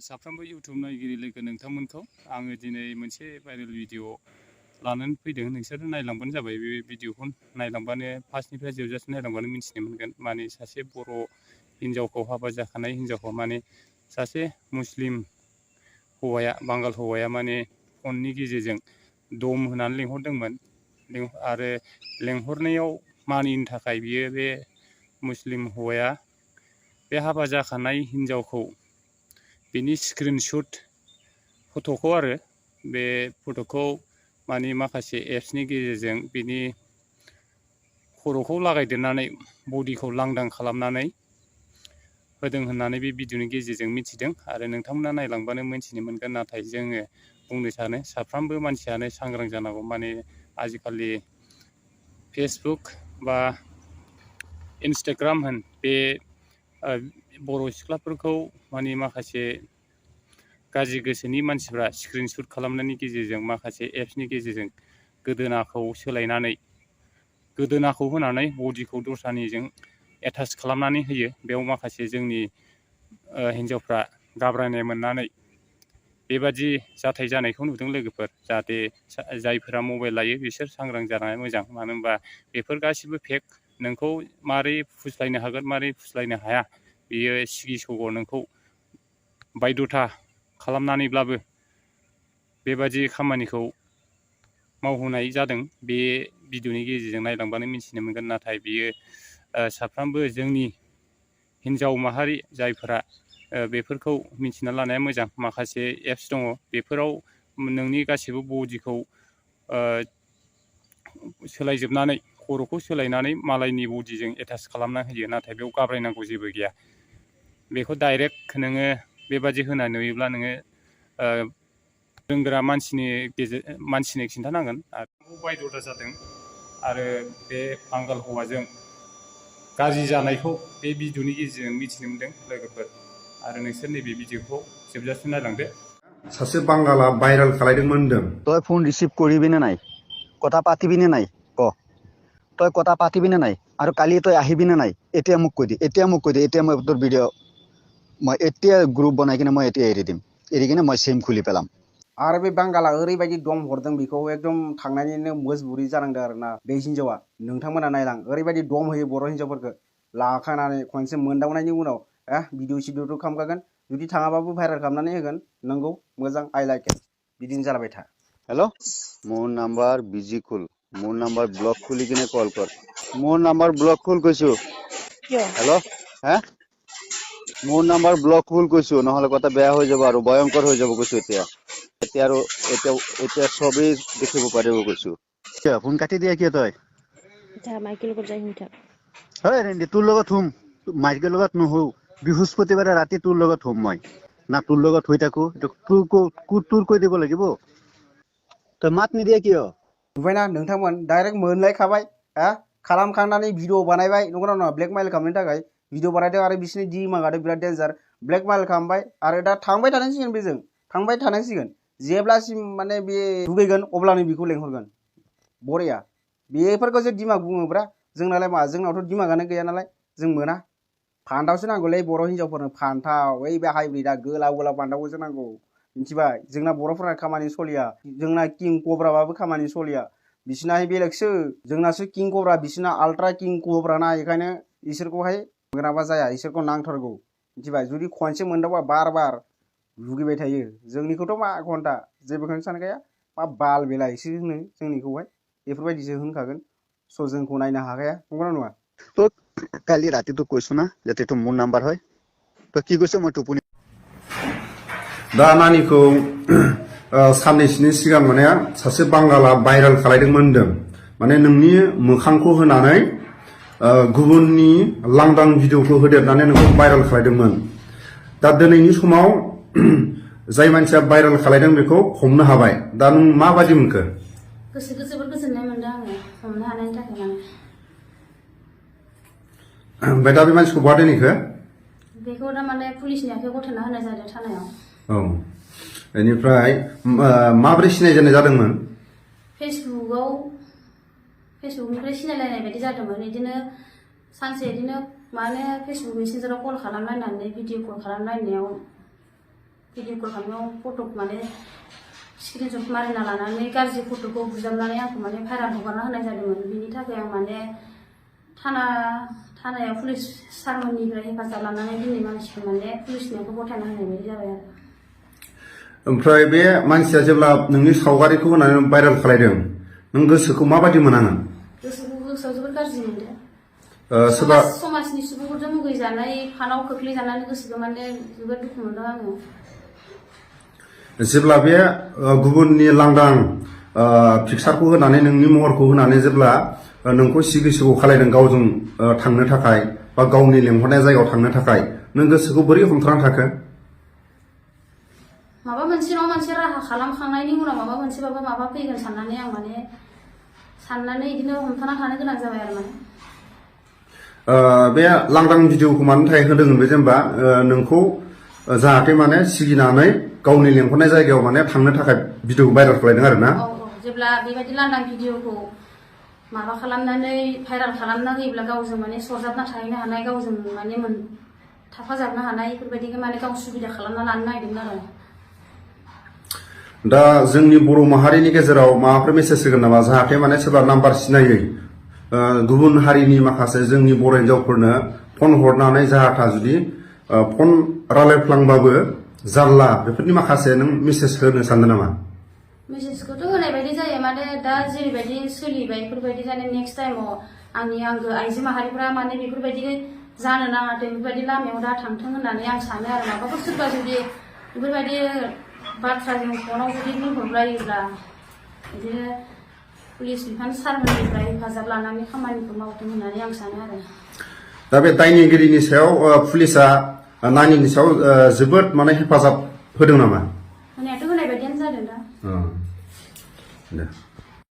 साफ्रोमबो इउटुब नायगिरि लोगो नोंथांमोनखौ आङो दिनै मोनसे भाइरेल भिडिअ लानानै फैदों। नोंसोर नायलांबानो जाबाय। बे भिडिअखौ नायलांबानो फार्स्टनिफ्राय जोबजासिम नायलांबानो मिथिनो मोनगोन। माने सासे बर' हिन्जावखौ हाबा जाखानाय हिन्जावखौ माने सासे मुस्लिम हौवाया बांगाल हौवाया माने फननि गेजेरजों दम होनानै लिंहरदोंमोन आरो लेंहरनायाव मानिनो थाखाय बियो बे मुस्लिम हौवाया बे हाबा जाखानाय हिन्जावखौ बिनि स्क्रिनशट फट'खौ आरो बे फट'खौ माने माखासे एप्सनि गेजेरजों बिनि खर'खौ लागायदेरनानै बडिखौ लांदां खालामनानै होदों होननानै बे भिडिअनि गेजेरजों मिथिदों आरो नोंथांमोना नायलांबानो मिथिनो मोनगोन। नाथाय जोङो बुंनो सानो साफ्रोमबो मानसियानो सांग्रां जानांगौ। माने आजिखालि फेसबुक बा इन्सटाग्राम होन बे बर' सिख्लाफोरखौ माने माखासे गाज्रि गोसोनि मानसिफ्रा स्क्रिनशट खालामनायनि गेजेरजों माखासे एप्सनि गेजेरजों गोदोनाखौ होनानै बडिखौ दस्रानिजों एटाच खालामनानै होयो। बेयाव माखासे जोंनि हिन्जावफ्रा गाब्रायनाय मोननानै बेबादि जाथाय जानायखौ नुदों लोगोफोर। जाहाथे जायफोरा मबाइल लायो बिसोर सांग्रां जानाया मोजां। मानो होनबा बेफोर गासिबो फेक। नोंखौ मारै फुस्लायनो हागोन मारै फुस्लायनो हाया बियो सिगि सग' नोंखौ बायद'था खालामनानैब्लाबो बेबादि खामानिखौ मावहोनाय जादों। बे भिडिअनि गेजेरजों नायलांबानो मिथिनो मोनगोन। नाथाय बियो साफ्रोमबो जोंनि हिन्जाव माहारि जायफोरा बेफोरखौ मिथिना लानाया मोजां। माखासे एप्स दङ बेफोराव नोंनि गासिबो बडिखौ सोलायजोबनानै खर'खौ सोलायनानै मालायनि बडिजों एटाच खालामना होयो। नाथाय बेयाव गाब्रायनांगौ जेबो गैया। बेखौ डाइरेक्ट नोङो बेबादि होनाय नुयोब्ला नोङो रोंग्रा मानसिनो खिन्थानांगोन। आरो बायद'था जादों आरो बे बांगाल हौवाजों गाज्रि जानायखौ बे भिडिअनि गेजेरजों मिथिनो मोनदों लोगोफोर। आरो नोंसोर नैबे भिडिअखौ जोबजासिम नायलांदो। सासे बांगाला भाइरेल खालायदोंमोन होनदों। তই ফোন রিসিভ কৰিবি নে নাই? কথা পাতিবি নে নাই? ক তই কথা পাতিবি নে নাই? আৰু কালি তই আহিবি নে নাই? এতিয়া মোক কৈ দি। এতিয়া মই তোৰ ভিডিঅ' মই এতিয়া গ্ৰুপ বনাই কিনে মই এতিয়া এৰি দিম। এৰি কিনে মই সিম খুলি পেলাম। आरो बे बांगाला ओरैबायदि दम हरदों बेखौ एकदम थांनानैनो मजबुरि जानांदों आरोना बे हिन्जावा। नोंथांमोना नायलां ओरैबायदि दम होयो बर' हिन्जावफोरखौ लाखानानै खनसे मोनदावनायनि उनाव भिडिअ सिडिअ खालामखागोन। जुदि थाङाबाबो भाइरेल खालामनानै होगोन। नंगौ मोजां आइ लाइक इट। बिदिनो जालाबाय था। हेलो মোৰ নাম্বাৰ বিজি খুল। মোৰ নাম্বাৰ ব্লক খুলি কিনে কল কৰ। মোৰ নাম্বাৰ ব্লক খুল কৈছো। হেল্ল' হে মোৰ নাম্বাৰ ব্লক খুল কৈছো, নহলে কথা বেয়া হৈ যাব আৰু ভয়ংকৰ হৈ যাব কৈছো। এতিয়া সবেই দেখিব পাৰিব কৈছো। ফোন কাটি দিয়া কিয় তই? মাইকেল লগত যাই শুই থাক। হয় ৰেন্দি তোৰ লগত শুম। মাইকেল লগত নুহু। বৃহস্পতিবাৰে ৰাতি তোৰ লগত শুম মই। না তোৰ লগত শুই থাকো তোৰ কৈ দিব লাগিব। তই মাত নিদিয়া কিয়? नुबायना नोंथांमोन डाइरेक्ट मोनलायखाबाय। खालामखांनानै भिडिअ बानायबाय। नंगौना नङा? ब्लेकमेल खालामनो थाखाय भिडिअ बानायदों आरो बिसिनि दिमागाथ' बिराद डेन्जार। ब्लेकमेल खालामबाय आरो दा थांबाय थानांसिगोन बेजों। थांबाय थानांसिगोन। जेब्लासिम माने बे दुगैगोन अब्लानो बेखौ लेंहरगोन। बरिया। बेफोरखौ जे दिमाग बुङोब्रा जोंनालाय मा? जोंनावथ' दिमागानो गैया नालाय जों मोना। फान्थावसो नांगौलै बर' हिन्जावफोरनो फान्थाव। ओइ बे हाइब्रिदा गोलाव गोलाव फान्थावखौसो नांगौ। मिथिबाय? जोंना बर'फोरा खामानि सलिया। जोंना किं कब्राबाबो खामानि सलिया। बिसिनाहाय बेलेगसो। जोंनासो किं कब्रा, बिसिना आल्ट्रा किं कब्रा ना। बेखायनो इसोरखौहाय मोनाबा जाया। इसोरखौ नांथारगौ। मिथिबाय? जुदि खनसे मोनदावबा बार बार लुगैबाय थायो। जोंनिखौथ' मा घन्टा जेबोखौनो सानखाया। मा बाल बेलायसो होनो जोंनिखौहाय। बेफोरबायदिसो होनखागोन। स' जोंखौ नायनो हाखाया। नंगौना नङा? তই কালি ৰাতিটো কৈছো না যাতে এইটো মোৰ নাম্বাৰ হয়। তই কি কৈছ? মই টোপনি दा नानिखौ साननैसोनि सिगां माने सासे बांगाला भाइरेल खालायदोंमोन होनदों। माने नोंनि मोखांखौ होनानै गुबुननि लांदां भिडिअखौ होदेरनानै नोंखौ भाइरेल खालायदोंमोन। दा दिनैनि समाव जाय मानसिया भाइरेल खालायदों बेखौ हमनो हाबाय। दा नों माबादि मोनखो? गोसोखौ जोबोर गोजोननाय मोनदों आङो हमनो हानायनि थाखाय माने। ओमफ्राय दा बे मानसिखौ बहा दोनहैखो? बेखौ दा माने पुलिसनि आखाइयाव गथायना होनाय जादों थानायाव। औ। बेनिफ्राय माबोरै सिनायजेननाय जादोंमोन? फेसबुकनिफ्राय सिनायलायनाय बायदि जादोंमोन। बिदिनो सानसे बिदिनो माने फेसबुक मेसेन्जाराव कल खालामलायनानै भिडिअ कल खालामलायनायाव भिडिअ कल खालामनायाव फट' माने स्क्रिनशट मारिना लानानै गाज्रि फट'खौ बुजाबनानै आंखौ माने भाइराल हगारना होनाय जादोंमोन। बिनि थाखाय आं माने थानायाव पुलिस सारमोननिफ्राय हेफाजाब लानानै दिनै मानसिखौ माने पुलिसनियाव गथायना होनाय बायदि जाबाय आरो। ओमफ्राय बे मानसिया जेब्ला नोंनि सावगारिखौ होनानै भाइराल खालायदों नों गोसोखौ माबायदि मोनाङो? गोसोआव जोबोद गाज्रि मोनदों। सोरबा समाजनि सुबुंफोरजों मुगैजानाय फानाव खोख्लैजानानै गोसोखौ माने जोबोद दुखु मोनदों आङो। जेब्ला बे गुबुननि लांदां पिक्सारखौ होनानै नोंनि महरखौ होनानै जेब्ला नोंखौ सिगि सिगौ खालायदों गावजों थांनो थाखाय बा गावनि लेंहरनाय जायगायाव थांनो थाखाय नों गोसोखौ बोरै हमथानानै थाखो? माबा मोनसे नङा मोनसे राहा खालामखांनायनि उनाव माबा मोनसेबाबो माबा फैगोन साननानै आं माने बिदिनो हमथाना थानो गोनां जाबाय आरो माने। बे लांदां भिडिअखौ मानो थाखाय होदों बे जेनेबा नोंखौ जाहाथे माने सिगिनानै गावनि लेंहरनाय जायगायाव माने थांनो थाखाय भिडिअखौ भाइराल खालायदों आरो ना? औ जेब्ला बेबायदि लांदां भिडिअखौ माबा खालामनानै भाइराल खालामना होयोब्ला गावजों माने सरजाबना थाहैनो हानाय, गावजों माने थाफाजाबनो हानाय बेफोरबायदिखौ माने गाव सुबिदा खालामना लानो नागिरदोंमोन आरो। दा जोंनि बर' माहारिनि गेजेराव माबाफोर मेसेज होगोन नामा जाहाथे माने सोरबा नाम्बार सिनायै गुबुन हारिनि माखासे जोंनि बर' हिन्जावफोरनो फन हरनानै जाहाथा जुदि फन रायलायफ्लांबाबो जारला बेफोरनि माखासे नों मेसेज होनो सानदों नामा? मेसेजखौथ' होनाय बायदि जायो माने दा जेरैबायदि सोलिबाय बेफोरबायदि जाने नेक्स्ट टाइमाव आंनि आंगो आइजो माहारिफ्रा माने बेफोरबायदि जानो नाङाथों, बेफोरबायदि लामायाव दा थांथों होननानै आं सानो आरो। माबाफोर सोरबा जुदि बेफोरबायदि बाथ्राजों फनाव जुदि बुंहरलायोब्ला बिदिनो पुलिस बिफान सारमोननिफ्राय हेफाजाब लानानै खामानिखौ मावथों होननानै आं सानो आरो। दा बे दायनिगिरिनि सायाव पुलिसा नानिनि सायाव जोबोद माने हेफाजाब होदों नामा? होनायाथ' होनाय बायदियानो जादों दा। दे